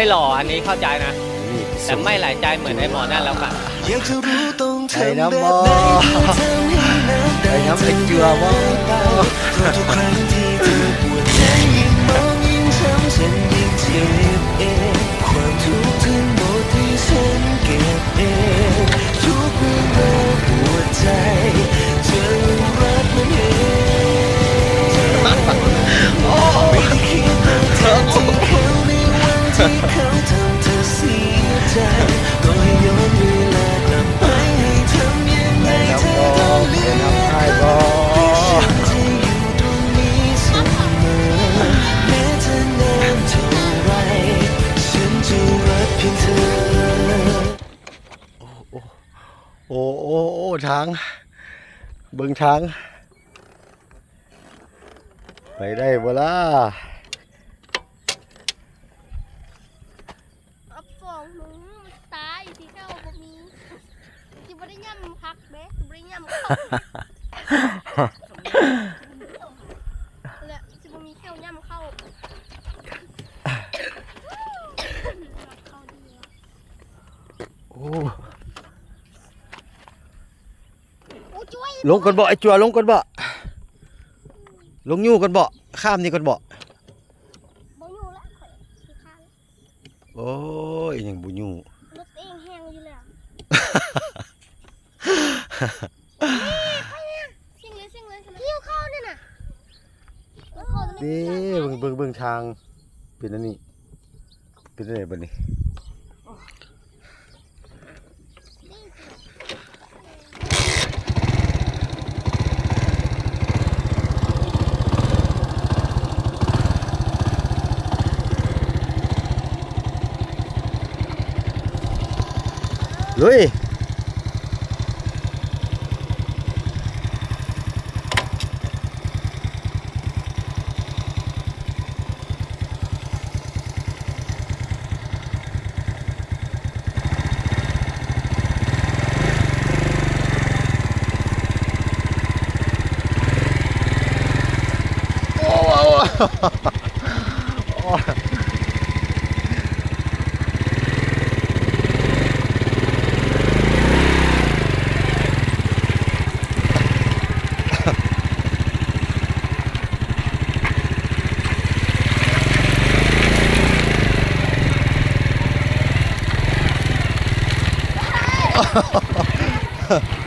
ไม่หล่อ อันนี้เข้าใจนะ แต่ไม่หลายใจเหมือนไอ้หมอนั่นแล้วกัน ได้นำบ่ ได้นำไอ้จั่วบ่ ໂອ້ ໂອ້ ໂອ້ ທາງ ເບິ່ງທາງ ໄປໄດ້ບໍ່ລະ? ອັບສອງໜູຕາຍ ທີ່ເຈົ້າບໍ່ມີ ຊິບໍ່ໄດ້ຫຍ້ຳຜັກເດ້ ຊິບໍ່ໄດ້ຫຍ້ຳເຂົ້າ ແລະ ຊິບໍ່ມີແຂ້ວຫຍ້ຳເຂົ້າ ເຂົ້າດີ ໂອ້ ໂອ້ ຈ້ວຍ ລົງກ່ອນບໍ ໄອ້ຈົວ ລົງກ່ອນບໍ ລົງຢູ່ກ່ອນບໍ ຂ້າມນີ້ກ່ອນບໍ ບໍ່ຢູ່ລະ ຂ້ອຍຂີ້ຄ້ານ ໂອ້ຍ ຍັງບໍ່ຢູ່ ລົດເອງແຮງຢູ່ແລ້ວ ເອີຍ ໄປແມ່ ເສັງເລີຍ ເສັງເລີຍ ຫິ້ວເຂົ້ານີ້ນະ ເອີ ເບິ່ງ ເບິ່ງ ເບິ່ງທາງ ເປັນອັນນີ້ ເປັນຈັ່ງໃດບັດນີ້? ລຸຍ! ໂອ້ ໂອ້ ໂອ້ ໂ